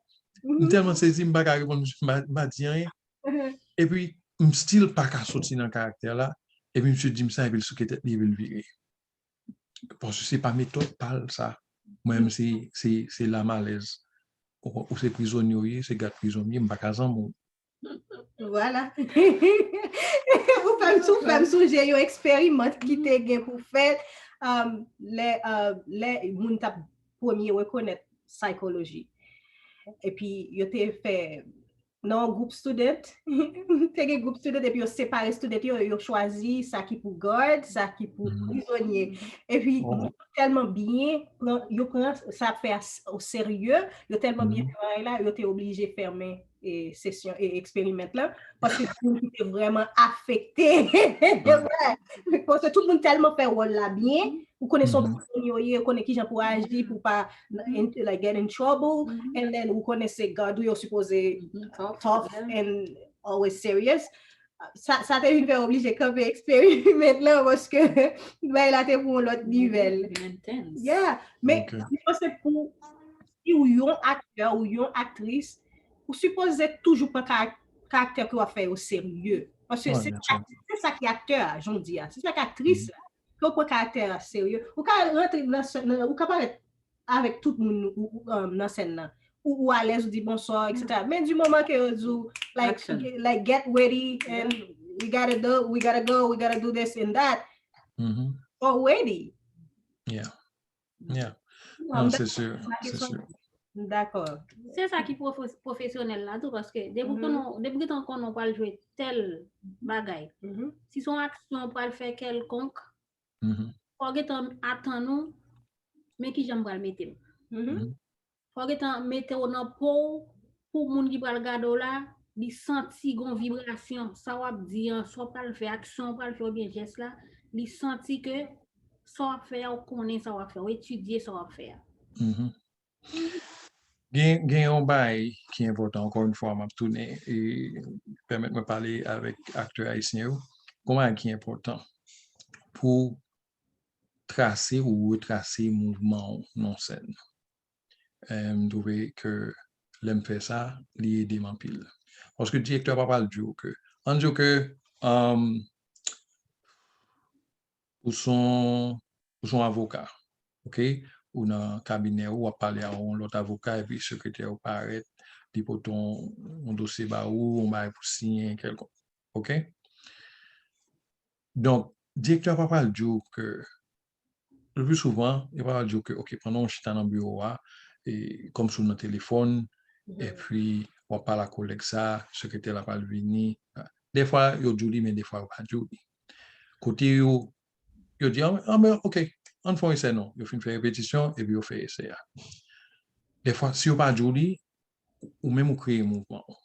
M tèlman sezi, m pa ka reponn misye, m pa, m pa di anyen. Epi, m still pa ka soti nan karaktè la. Epi misye di m sa, epi l souke tèt li, epi l vire. Paske se pa metòd pa l sa. Mwen menm, se, se, se lamalèz. Ou, ou se prizonye w ye, se gad prizon m ye, m pa ka zanmi w. Vwala. Ou fè m, ou fè m sonje yon eksperimant ki te gen pou fèt, um, lè, uh, lè moun t ap premye rekonèt psychology. Epi yo te fè nan yon gwoup student, te gen gwoup student epi yo separe student yo, yo chwazi sa ki pou guard, sa ki pou prizonye. Epi yo tèlman byen pran, yo pran sa ap fè a s- o serye, yo tèlman byen fè bagay la, yo te oblije fèmen e sesyon e eksperimant la, paske gen moun ki te vrèman afekte. Paske tout moun tèlman fè wòl la byen, ou konnen se yon prizonye w ye, ou konnen kijan pou aji pou pa in- like, get in trouble, and then ou konnen se gad ou yo sipoze tough and always serious. Sa, sa te vin fè oblije kanpe eksperimant la paske bagay la te pou yon lòt nivel. Yeah, men mwen panse pou si w yon aktè ou yon aktris, ou sipoze toujou pran karak- karaktè ke w ap fè yo serye. Paske se sa, se sa ki aktè a, jan w di a. Se sa ki aktris la. Ke w pran karaktè a serye. Ou ka rantre nan sèn nan, ou ka parèt avèk tout moun ou, ou, um, nan sèn nan. Ou, ou alèz, ou di bonswa, et cetera. Men di moman ke yo di w, like, like, get ready and we gotta do, we gotta go, we gotta do this and that. Mhm. Already. Yeah. Mhm. Yeah. Non, Non, da- c'est sûr, la c'est question- sûr. D'accord. Se sa ki pwofes- pwofesyonèl la tou, paske depi ou Mhm. konnen, depi ou gentan konnen ou pral jwe tèl bagay, Mhm. si se yon aksyon ou pral fè kèlkonk, Mhm. fò w gentan atann ou, men ki jan m pral mete m. Mhm. Fò w gentan mete w nan po w pou moun ki pral gade w la, li santi gon vibrasyon. Sa w ap di an, sa w pral fè, aksyon w pral fè oubyen jès la, li santi ke sa w ap fè a, ou konnen sa w ap fè, ou etidye sa w ap fè a. Mhm. Gen, gen yon bagay ki enpòtan, ankò yon fwa, m ap tounen e pèmèt mwen pale avèk aktè ayisyen yo. Yon bagay ki enpòtan pou trase ou retrase mouvman w nan sèn. E m twouve ke lè m fè sa, li ede m anpil. Paske direktè a pa pral di w ke, ann di w ke, um, ou son, ou son avoka, ok? Ou nan kabinè ou, w ap pale a yon lòt avoka, epi sekretè ou parèt, li pote yon, yon dosye ba ou, yon bagay pou siyen kèlkonk, ok? Donk, direktè a pa pral di w ke, le pli souvan, yo pa pral di w ke, ok, pandan w chita nan biwo a, e, kòmsi w nan telefòn, epi w ap pale ak kolèg sa, sekretè la pral vini. Defwa, yo di w li, men defwa, yo pa di w li. Kote yo, yo di, ah, ah, men, ok, ann fè yon esè non. Yo fin fè repetisyon, epi yo fè esè a. Defwa, si yo pa di w li, ou menm ou kreye mouvman w.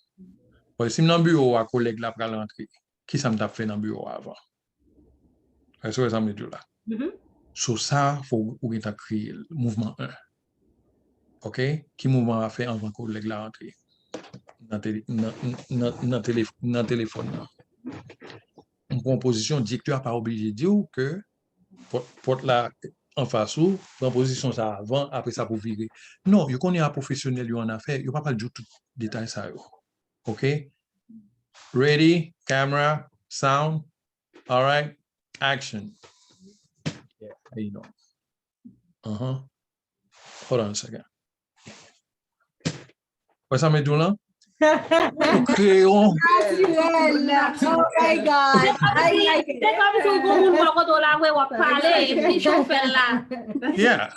Bon, si m nan biwo a, kolèg la pral rantre, kisa m t ap fè nan biwo a avan? Èske w wè sa m vle di w la? Mhm. So sa, fò w gentan kreye l, mouvman en. Ok? Ki mouvman w ap fè anvan kolèg la rantre? Nan tele, nan, nan, nan, tele, nan telefòn nan. M pran pozisyon, direktè a pa oblije di w ke pòt, pòt la anfas ou, pran pozisyon sa avan, apre sa pou vire. Non, yo konnen a pwofesyonèl yo an afè, yo pa pral di w tout detay sa yo. Ok? Ready, camera, sound, all right, action. Yeah, how you doing? Uh-huh. Hold on a second. Wè sa m di w lan? Ou kreye yon Natirèl. Oh my God. I like Se kòm si w gon moun bò kote w la, wè w ap pale, epi jan w fè l la. Yeah.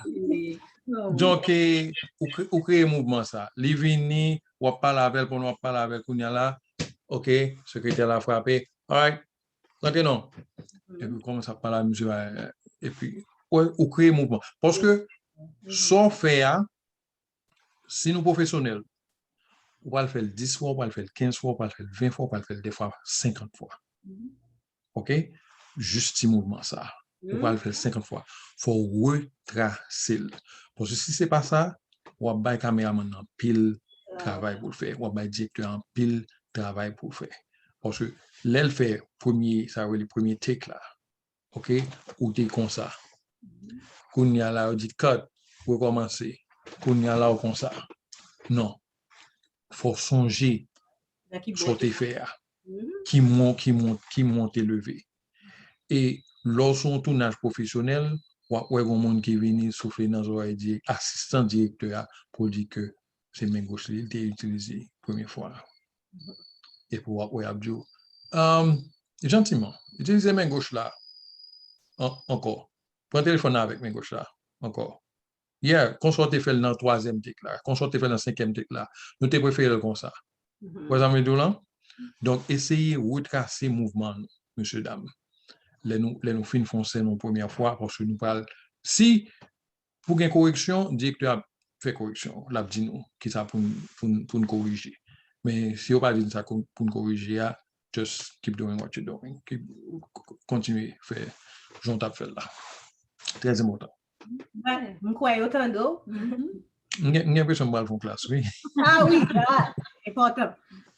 Donk, eh, ou kre- ou kreye mouvman sa. Li vini, w ap pale avè l, pandan w ap pale avè l kounye a la. Ok, sekretè la frape. All right, rantre non. Epi w kòmanse ap pale a misye, eh, epi ou, ou kreye mouvman. Paske sa w fè a, si nou pwofesyonèl, ou pral fè l dis fwa, ou pral fè l kenz fwa, ou pral fè l ven fwa, ou pral fè l defwa senkant fwa. Ok? Jis ti mouvman sa. Ou pral fè l senkant fwa. Fò w retrase l. Paske si se pa sa, w ap bay kameramann nan anpil travay pou l fè. W ap bay direktè a anpil travay pou l fè. Paske lè l fè premye, sa yo rele premye take la, ok, ou te konsa. Kounye a la, yo di cut, rekòmanse. Kounye a la, ou konsa. Non. Fò w sonje Nan ki sa w bò te fè a. Mhm. Ki mon, ki mont, ki monte leve. E lè w sou yon tounaj pwofesyonèl, w ap wè yon moun ki vini soufle nan zòrèy dirèk, asistan direktè a pou l di ke se men goch li, li te itilize premye fwa a. Epi w ap wè y ap di w, um, jantiman, itilize men goch la an- ankò. Pran telefòn nan avèk men goch la ankò. Yeah, konsa w te fè l nan twazyèm take la, konsa w te fè l nan senkyèm take la. Nou te prefere l konsa. Ou wè sa m vle di w lan? Donk, eseye retrase mouvman nou, mesye dam. Lè nou, lè nou fin fè yon sèn yon premyè fwa, paske nou pral, si pou gen koreksyon, direktè a ap fè koreksyon. L ap di nou kisa pou n, pou n, pou n korije. Men si yo pa di n sa pou n korije a, just keep doing what you're doing. Keep, kontinye fè jan w t ap fè l la. Trè enpòtan. M kwè yo tande w. M gen, m gen enpresyon m pral fè yon klas, wi. Ah wi, ah, enpòtan.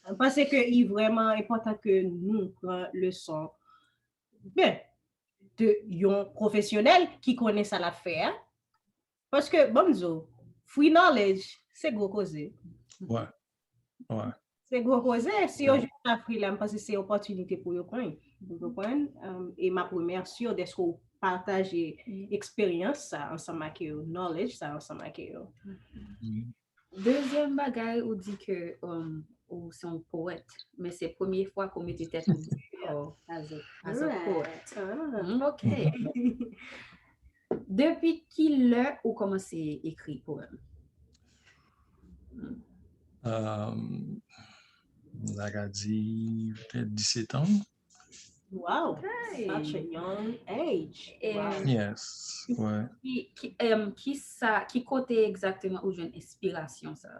M panse ke li vrèman enpòtan ke nou pran leson, ben, de yon pwofesyonèl ki konnen sa l ap fè a. Paske, ban m di w, free knowledge, se gwo koze. Wè. Wè. Se gwo koze. Si yo jwenn sa free la, m panse se opòtinite pou yo pran. Ou konprann? Um, e m ap remèsye w dèske w pataje eksperyans sa ansanm ak yo, knowledge sa ansanm ak yo. Mhm. Dezyèm bagay, ou di ke um, ou se yon powèt, men se premye fwa ke w mete tèt ou As a, as a poet. Ah, ok. Depi ki lè ou kòmanse ekri powèm? Um, m ta ka di petèt disèt an. Wow, such a young age. E Wow. Yes, ouais. ki, ki, em, ki sa, ki kote egzakteman ou jwenn enspirasyon sa?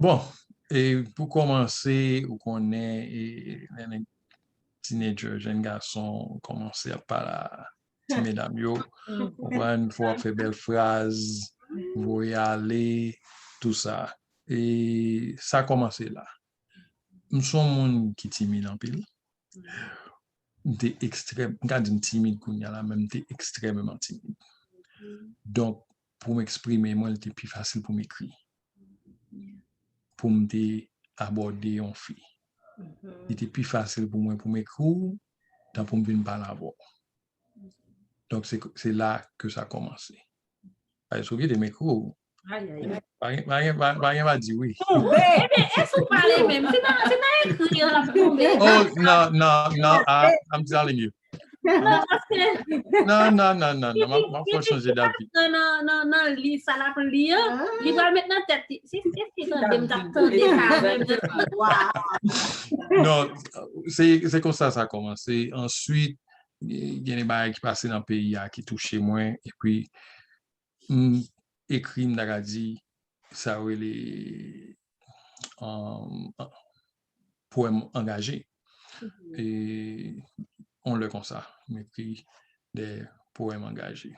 Bon, e pou kòmanse, ou konnen, e, lè nèg teenager, jèn gason, kòmanse ap pale a ti medam yo, ou konprann, fò w ap fè bèl fraz, voye ale, tout sa. E sa kòmanse la. M se yon moun ki timid anpil. M te ekstrèm, m ka di m timid kounye a la, men m te ekstrèmman timid. Donk, pou m eksprime mwen, li te pi fasil pou m ekri. Pou m te abòde yon fi. Li te pi fasil pou mwen pou m ekri w, tan pou m vin pale avè w. Donk, se, se la ke sa kòmanse. Ay, sou kite m ekri w. Ay, ay, ay. Pa gen, pa gen, pa, pa gen pa di wi. Ebyen, èske ou pale menm? Se nan, se nan ekri an l ap tonbe. Oh, no, no, no, I, I'm telling you. Non, paske No, no, no, no, no, m ap, m ap fè w chanje davi. Nan, nan, nan, nan li, sa l ap li an, li pral met nan tèt li. Si, si, si, tande, m t ap tande sa menm. Wow. Non, se, se konsa sa kòmanse. Answit, gen de bagay ki pase nan peyi a ki touche mwen. Epi, m ekri, m ta ka di, sa yo rele um, powèm angaje. E yon lè konsa, m ekri de powèm angaje.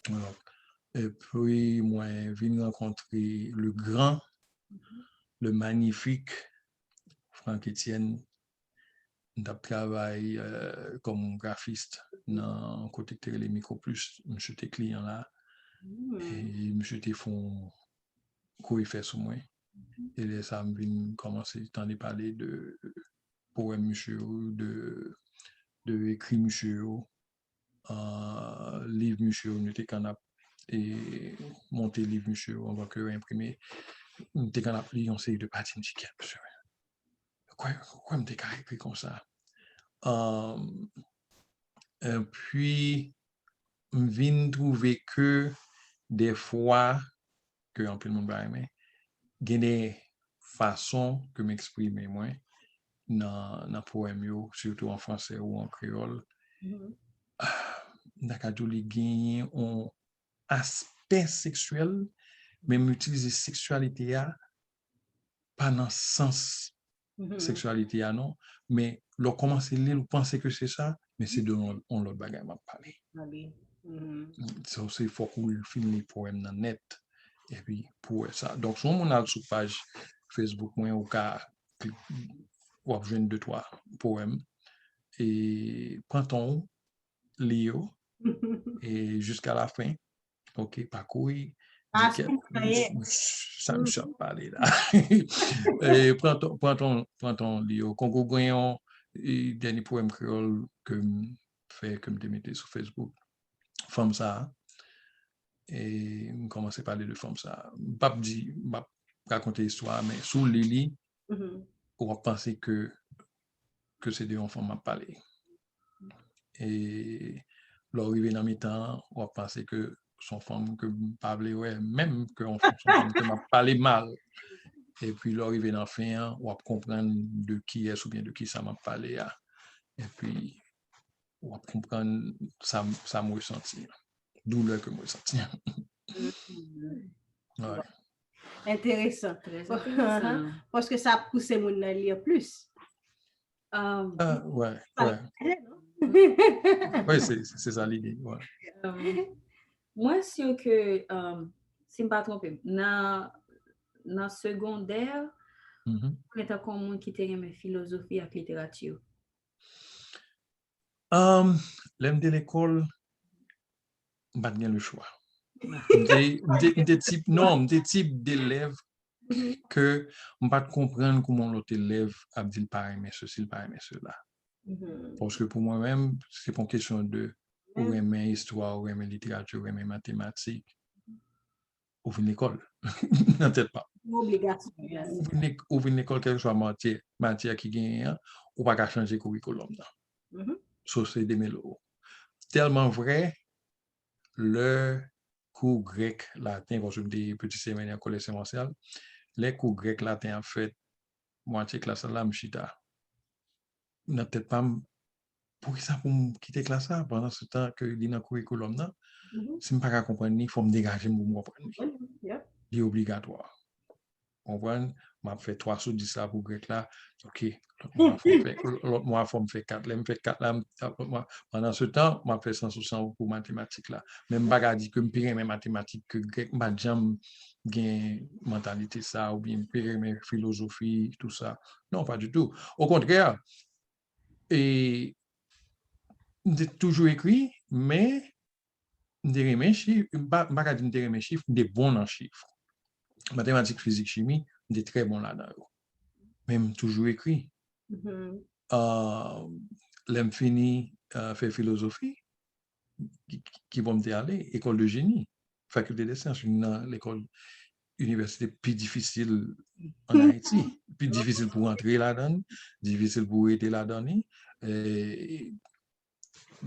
Donk, epi mwen vin rankontre le grand, le magnifique Franck Etienne. M t ap travay euh, kòm grafis nan kote ki te rele Microplus. Misye te kliyan la. E misye te fè yon gwo efè sou mwen. E lè sa, m vin kòmanse tande pale de powèm misye yo, de, de ekri misye yo, euh, liv misye yo, nou te konn ap e, monte liv misye yo anvan ke yo enprime. M te konn ap li yon seri de pati, m di, "Kèt, misye, kwè, kwè m te ka ekri konsa." Um, epi, m vin twouve ke defwa, ke anpil moun pa renmen, gen de fason ke m eksprime mwen nan, nan powèm yo, sitou an fransè ou an kreyòl. M ta ka di w li genyen yon aspè seksyèl, men m itilize seksyalite a pa nan sans seksyalite a non, men lè w kòmanse li l, ou panse ke se sa, men se de yon, yon lòt bagay m ap pale. So, se fòk ou fin li powèm nan nèt, epi pou wè sa. Donk, si yon moun al sou paj Facebook mwen, ou ka klik, w ap jwenn de twa powèm. E pran tan w, li yo, e jiska la fen. Ok, pa kouri. Sa misye ap pale la. E pran tan, pran tan, pran tan li yo. Konkou genyen yon dènye powèm kreyòl ke m fè, ke m te mete sou Facebook. Fanm sa a. E m kòmanse pale de fanm sa a. M p ap di, m p ap rakonte istwa a, men si w li li, w ap panse ke, ke se de yon fanm m ap pale. E lè w rive nan mitan an, w ap panse ke se yon fanm ke m pa vle wè, menm ke yon fanm, se yon fanm ke m ap pale mal. Epi lè w rive nan fen an, w ap konprann de kiyès oubyen de kisa m ap pale a. Epi w ap konprann sa, sa m resanti an. Doulè ke m resanti an. Enteresan. Paske sa ap pouse moun nan li an plis. Wi, wi. Wi, se sa lide. Mwen si ke, si m pa twonpe m, nan, nan segondè, mwen tankou yon moun ki te renmen filozofi ak literati. Um, lè m te lekòl, m pa t gen lechwa. M te, m te, m te tip, non, m te tip delèv ke m pa t konprann kouman yon lòt elèv ap di l pa renmen sesi, l pa renmen sela. Paske pou mwen menm, se pa yon kesyon de ou renmen istwa, ou renmen literati, ou renmen matematik. Ou vin lekòl nan tèt pa m. Ou vin, ou vin lekòl, kèlkeswa matyè, matyè ki genyen an, ou pa ka chanje kourikoulòm nan. So se demele w. Tèlman vrè, lè kou grèk laten, paske m te peti semènè an kolèj Sen Masyal, lè kou grèk laten ap fèt, mwatye klas la, m chita. Nan tèt pa m, poukisa pou m kite klas la pandan se tan ke li nan kourikoulòm nan? Si m pa ka konprann li, fò m degaje m pou m konprann li. Li obligatwa. Konprann? M ap fè twa sou dis la pou grèk la. Ok. Lòt mwa, fò m fè, lòt mwa, fò m fè kat. Lè m fè kat la, m, lòt mwa, pandan se tan, m ap fè san sou san pou matematik la. Men m pa ka di ke m pi renmen matematik ke grèk. M pa t janm gen mantalite sa, oubyen m pi renmen filozofi, tou sa. Non, pa ditou. Okontrè, e, m te toujou ekri, men m te renmen chif, m pa, m pa ka di m te renmen chif, m te bon nan chif. Matematik, fizik, chimi, m te trè bon ladan yo. Men m toujou ekri. Ah, lè m fini, ah, fè filozofi, ki, ki, ki bò m te ale? École de génie, faculté des sciences, youn nan lekòl, inivèsite pi difisil ann Ayiti. Pi difisil pou antre ladan, difisil pou rete ladan li. E,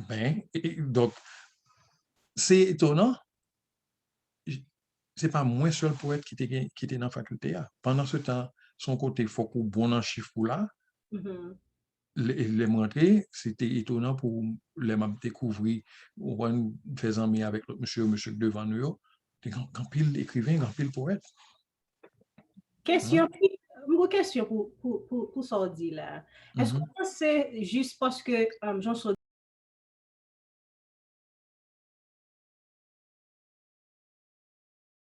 ben, e, e, donk, se etonan, j-, se pa mwen sèl powèt ki te gen, ki te nan fakilte a. Pandan se tan, se yon kote fòk ou bon nan chif pou la. Lè, lè m rantre, se te etonan pou lè m ap dekouvri, ou konprann, fè zanmi avèk lòt mesye yo, mesye k devan nou yo, te gen anpil ekriven, gen anpil powèt. Kesyon, m gen kesyon pou, pou, pou, pou sa w di la. Èske w panse jis paske, um, jan